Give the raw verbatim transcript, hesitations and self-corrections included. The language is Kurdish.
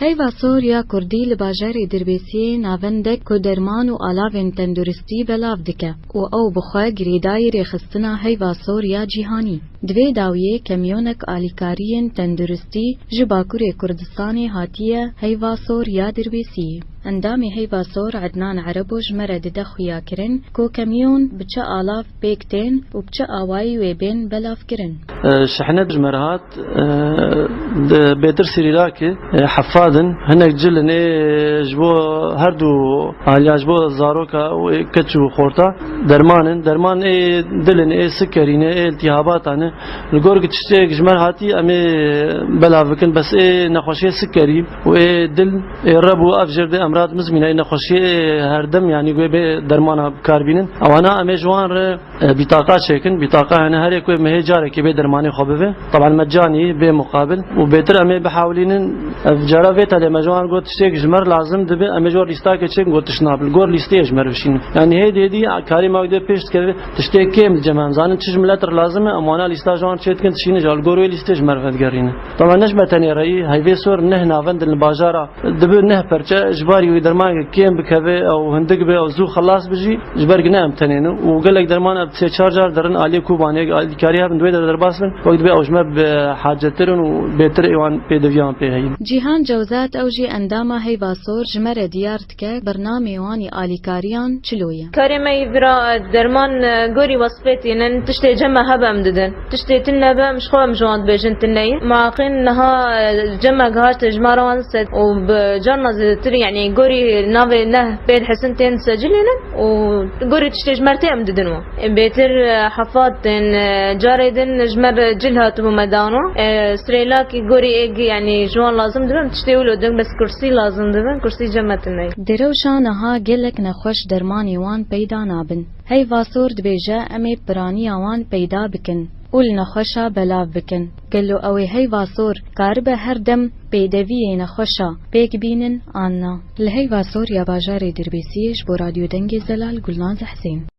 Heyva sor ya kurdî li bajarê Dirbêsiyê navendek ku derman û alavên tenduristî belav dike û ew bi xwe girêdayî rêxistina heyva sor ya cîhanî. Di vê dawiyê kemyonek alîkariyên tenduristî ji Bakurê Kurdistanê hatiye heyva sor ya Dirbêsiyê. Endamê heyva sor Ednan Erebo ji me re dide xuyakirin ku kemyon bi çi alav pêk tên û bi çi awayî wê bên belavkirin. E, şehne ji me re hat, e, di bêtir Srîlakê, e, hefadin, hinek cilin ê ji bo her du aliyan, ji bo zaroka û ê keç û xorta derman in. Derman ê dilin, ê sikerî ne, ê iltîhabata ne. Li gor ku tiştek ji me re hatî em ê belav bikin, bes ê nexweşiyê sikerî û ê dil, ê reb û ev jêr de emrad mizmîne, ê nexweşiyê ê herdem, yanî wê bê dermana bikar bînin. Ewana em ê ji wan re e, bîtaqa çêkin. Bîtaqa hene, her yek wê mehê carekê bê dermanê xwe bibe. Taban mecanî, bê muqabil. Û bêtir em ê bihewlînin, ev cara vê telê me ji wan got, tiştek ji me re lazim dibe, em ê ji wan lîstakê çêkin, got, tişt nabe. Li gor lîsteyê ji me re bişînin. Yanî hêdî hêdî karê me wek dê pêş dikeve, tiştê kêm li cem em zanin, çi ji milet re lazim e, em wana lîsta ji wan çê dikin, dişînin ji li gor wê lîstê ji me re vedigerînin. Taban ne ji me tenê re yî, heyvê sor neh navendin li bajara Dibe neh perçe, ji barî wî dermaneke kêm bikeve, ew hindik be, ew zû xelas bijî, ji ber ku ne em tenê ne. Û gelek derman ev sê çar car derin aliyê Kobanê, alîkarî hebin, di wê de derbas bin, wek dibe ew ji me bi hacettir in û bêtir ê wan pêdiviyan pê heyîn. Cîhan Cewzat, ew jî endama heyva sor, ji me re diyar dike, bernamê wan ê alîkariyan çilo ye. Karê me yî vira derman, e, gorî wesfê tînin, tiştê cem me hebe em didin. Tiştê tune be, em ji xwe em ji wan dibêjin tune ye. Ma qîn niha, e, cemek hat ji me re wan set û bi carna zêdetir, yanî gorî navê neh pê dihesin tên secilînin û gorî tiştê ji me re tê em didin wan. E, bêtir, e, hefat tên, e, carê din ji me re cil hatibû me dano. E, Sirêlakî gorî êg, yanî ji wan lazim dibe em tiştê wilo din, bes kursî lazim dibe, kursî cem me tune ye. Di rewşa niha gelek nexweş dermanê wan peyda nabin. Heyva sor dibêje, em ê piraniya wan peyda bikin û li nexweşa belav bikin. Gelo ew ê heyva sor karibe her dem pêdeviyê nexweşa pêk bînin an na? Li heyva sor ya bajarê Dirbêsiyê ji bo Radyo Dengê Zelal, Gulnaz Hesên.